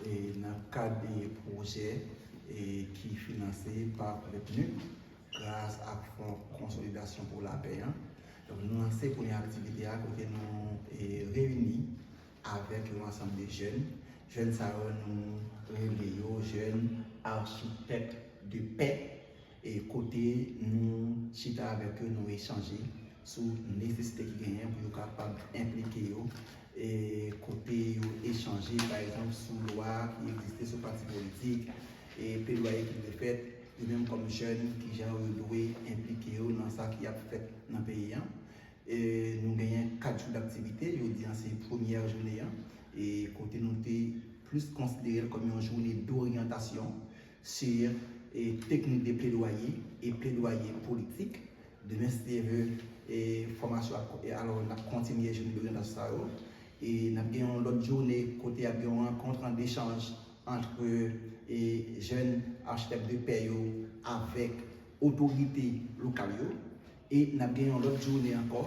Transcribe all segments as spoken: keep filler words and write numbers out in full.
E nan kad de pwojè e ki finanse pa le PNUD gras ak Fon Konsolidasyon pou Lapè an. Donk, nou lanse premye aktivite a kote nou e, reyini avèk yon ansanm de jèn. Jèn sa yo, nou rele yo jèn architect de paix. E kote nou chita avèk yo, nou echanje sou nesesite ki genyen pou yo kapab enplike yo. E kote yo echanje, pa egzanp, sou lwa ki egziste sou pati politik, e pledwaye ki dwe fèt, yo menm kòm jèn, kijan yo dwe enplike yo nan sa ki ap fèt nan peyi an. E nou genyen kat jou daktivite, jodi an se premyè jounen an, e kote nou te plis konsidere l kòm yon jounen doryantasyon sur e teknik de pledwaye e pledwaye politik. Demen, si Dye vle, e fòmasyon ap, e alò, n ap kontinye jounen doryantasyon sa yo. E n ap gen yon lòt jounen kote ap gen yon rankont an echanj ant e jèn architect de paix yo avèk otorite lokal yo. E n ap gen yon lòt jounen ankò,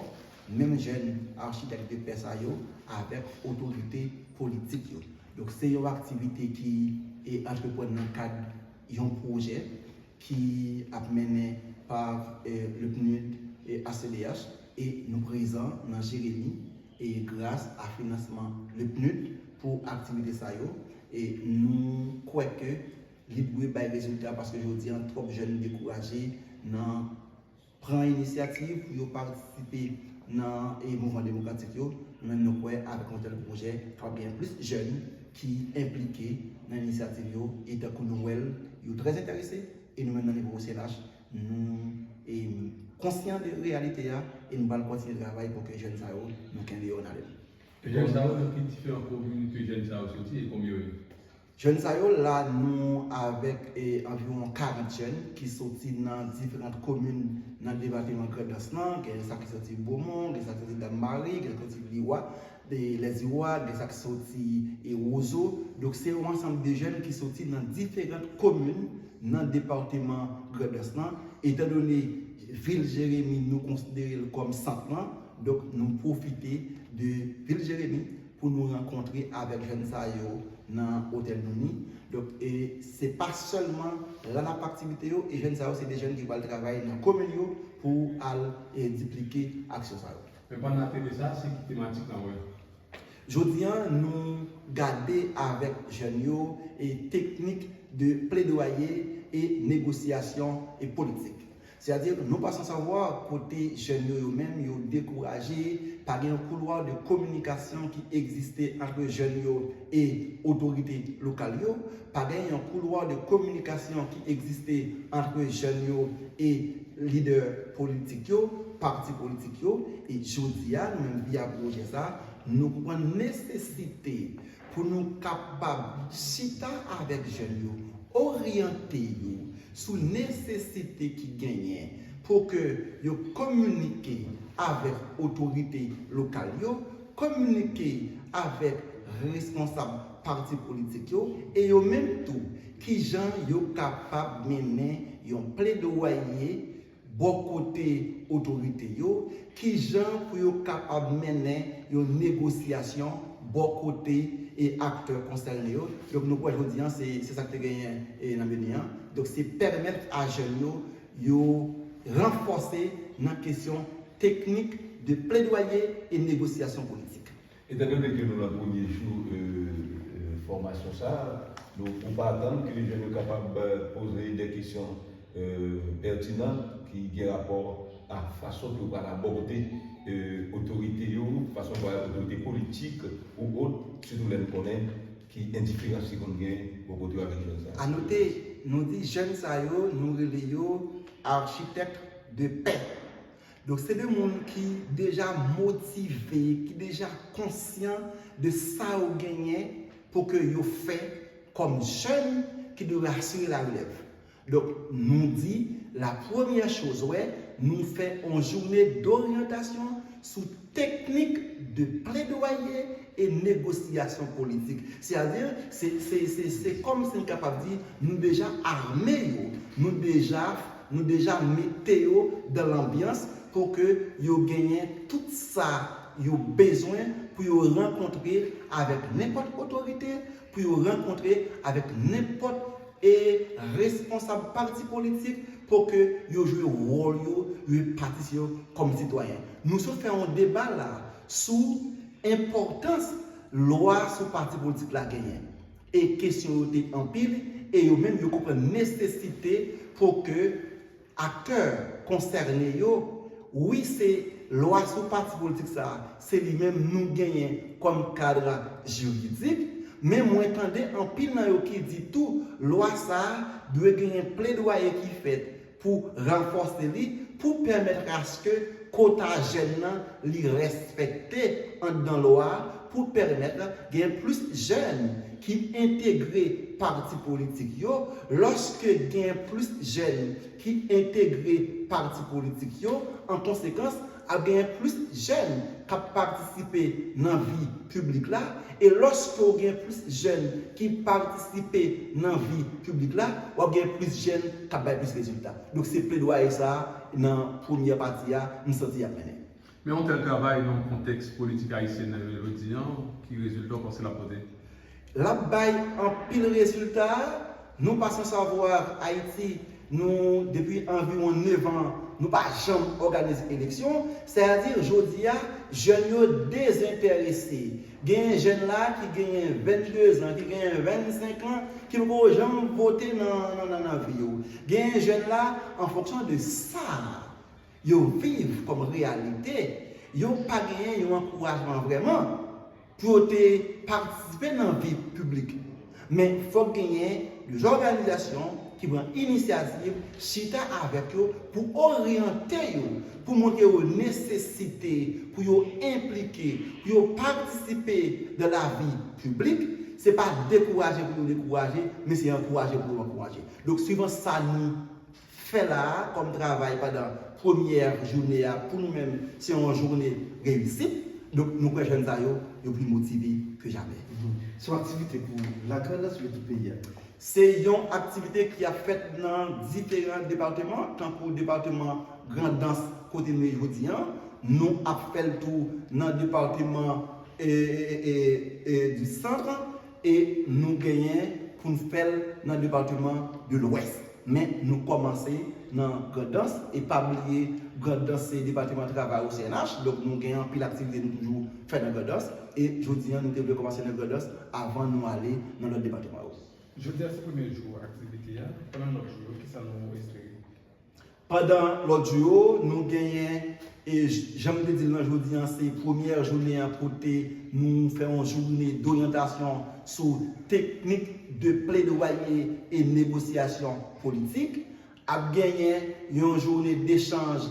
menm jèn architect de paix sa yo avèk otorite politik yo. Donk, se yon aktivite ki e antreprann nan kad yon pwojè ki ap mennen pa e le PNUD e A C D H, e nou prezan nan Jeremi e gras a finansman le PNUD pou aktivite sa yo. E nou kwè ke li dwe bay rezilta, paske jodi an twòp jèn dekouraje nan pran inisyativ pou yo patisipe nan e mouvman demokratik yo. Nou menm, nou kwè avèk yon tèl pwojè, kapab gen plis jèn ki enplike nan inisyativ yo, e tankou nou wè l, yo trè enterese, e nou menm nan nivo O C N H, nou e konsyan de reyalite a, e nou pral kontinye travay pou ke jèn sa yo, nou kenbe yo nan alev. Jèn sa yo, nan ki diferan komin ke jèn sa yo soti e konbyen yo ye? Jèn sa yo la, nou avèk e anviwon karant jèn ki soti nan diferan komin nan depatman Grandans lan. Gen sa ki soti Bomon, gen sa ki soti Dam Mari, gen sa ki soti Liwa, e Lèziwa, gen sa ki soti e Wozo. Donk, se yon ansanm de jèn ki soti nan diferan komin nan depatman Grandans lan. Etandone vil Jeremi, nou konsidere l kòm sant lan, donk, nou pwofite de vil Jeremi pou nou rankontre avèk jèn sa yo nan otèl nou ni. Donk, e se pa sèlman la n ap aktivite yo, e jèn sa yo, se de jèn ki pral travay nan komin yo pou al e diplike aksyon sa yo. Men pandan n ap rele sa, se ki tematik n ap wè? Jodi an, nou gade avèk jèn yo e teknik de pledwaye e negosyasyon e politik. Sètadi, nou pa san savwa kote jèn yo, yo menm, yo dekouraje, pa gen yon koulwa de kominikasyon ki egziste ant jèn yo e otorite lokal yo, pa gen yon koulwa de kominikasyon ki egziste ant jèn yo e lidè politik yo, pati politik yo, e jodi a, nou menm via pwojè sa, nou konprann nesesite pou nou kapab chita avèk jèn yo, oryante yo sou nesesite ki genyen pou ke yo kominike avèk otorite lokal yo, kominike avèk responsab pati politik yo, e yo menm tou, kijan yo kapab mennen yon pledwaye bò kote otorite yo, kijan pou yo kapab mennen yon negosyasyon bò kote e aktè konsène yo. Donk, nou kwè jodi an, se, se sa k te genyen e nan meni an. Donk, se pèmèt a jèn yo, yo ranfòse nan kesyon teknik de pledwaye e negosyasyon politik. Etandone ke nou nan premye jou e, e, fòmasyon sa a, nou, ou pa atann ke jèn yo kapab e, poze de kesyon e, pètinan ki gen rapò a fason ke yo pral abòde e, otorite yo, fason yo pral otorite politik ou ot, sitou lè n konnen ki endiferans ki konn gen bò kote yo avèk jèn sa a. Anote, nou di jèn sa yo, nou rele yo architect de paix. Donk, se de moun ki deja motive, ki deja konsyan de sa yo genyen pou ke yo fè kòm jèn ki dwe asire la relèv. Donk, nou di, la premyè choz, wè, nou fè yon jounen doryantasyon sou teknik de pledwaye e negosyasyon politik. Sètadi, se, se, se, se kòm si n kapab di, nou deja ame yo, nou deja, nou deja mete yo dan lanbyans pou ke yo genyen tout sa yo bezwen pou yo rankontre avèk nenpòt otorite, pou yo rankontre avèk nenpòt e responsab pati politik pou ke yo jwe wòl yo, yo patisipe yo kòm sitwayen. Nou sot fè yon deba la sou enpòtans lwa sou pati politik la genyen. E kesyon yo te anpil, e yo menm yo konprann nesesite pou ke aktè konsène yo, wi, se lwa sou pati politik sa a, se li menm nou genyen kòm kad jiridik, men mwen tande anpil nan yo ki di tou, lwa sa a dwe genyen pledwaye ki fèt pou ranfòse li, pou pèmèt aske kota jèn nan li respekte anndan lwa a, pou pèmèt gen plis jèn ki entegre pati politik yo. Lòske gen plis jèn ki entegre pati politik yo, an konsekans, ap gen plis jèn k ap patisipe nan vi piblik la. E lòske w gen plis jèn ki patisipe nan vi piblik la, w ap gen plis jèn k ap bay plis rezilta. Donk, se pledwaye sa a nan premyè pati a, m santi y ap mennen. Men yon tèl travay nan yon kontèks politik ayisyen nan jodi an, ki rezilta w panse l ap pote? L ap bay anpil rezilta. Nou pa san savwa, Ayiti, nou, depi anviwon nèf an, nou pa janm òganize eleksyon. Sètadi, jodi a, jèn yo dezenterese. Gen jèn la ki genyen vennde zan, ki genyen vennsenk an, ki poko janm vote nan, nan, nan, nan vi yo. Gen jèn la, an fonksyon de sa, yo viv kòm reyalite, yo pa genyen yon ankourajman vrèman pou yo te patisipe nan vi piblik. Men fòk genyen de zòganizasyon ki pran inisyativ, chita avèk yo pou oryante yo, pou montre yo nesesite pou yo enplike, pou yo patisipe nan lavi piblik. Se pa dekouraje pou yo dekouraje, men se ankouraje pou yo ankouraje. Donk, swivan sa nou fè la a kòm travay pandan premyè jounen an, pou nou menm, se yon jounen reyisit. Donk, nou kwè jèn sa yo, yo pli motive ke jamè. Mhm. Se yon aktivite pou Lagrandans oubyen tout peyi a? Se yon aktivite ki ap fèt nan diferan depatman, tankou depatman Grandans kote nou ye jodi an. Nou ap fè l tou nan depatman e, e, e, e, du Centre, e nou genyen pou n fè l nan depatman de Lwès. Men nou kòmanse nan Grandans, e pa bliye, Grandans se depatman travay O C N H, donk nou gen anpil aktivite nou toujou fè nan Grandans, e jodi an nou te vle kòmanse nan Grandans avan nou ale nan lòt depatman yo. Jodi a se premye jou aktivite a, pandan lòt jou yo, kisa nou espere? Pandan lòt jou yo, nou genyen, e j-, jan m te di l nan jodi an, se premyè jounen an kote nou fè yon jounen doryantasyon sou teknik de pledwaye e negosyasyon politik. Ap genyen yon jounen dechanj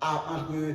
a, antre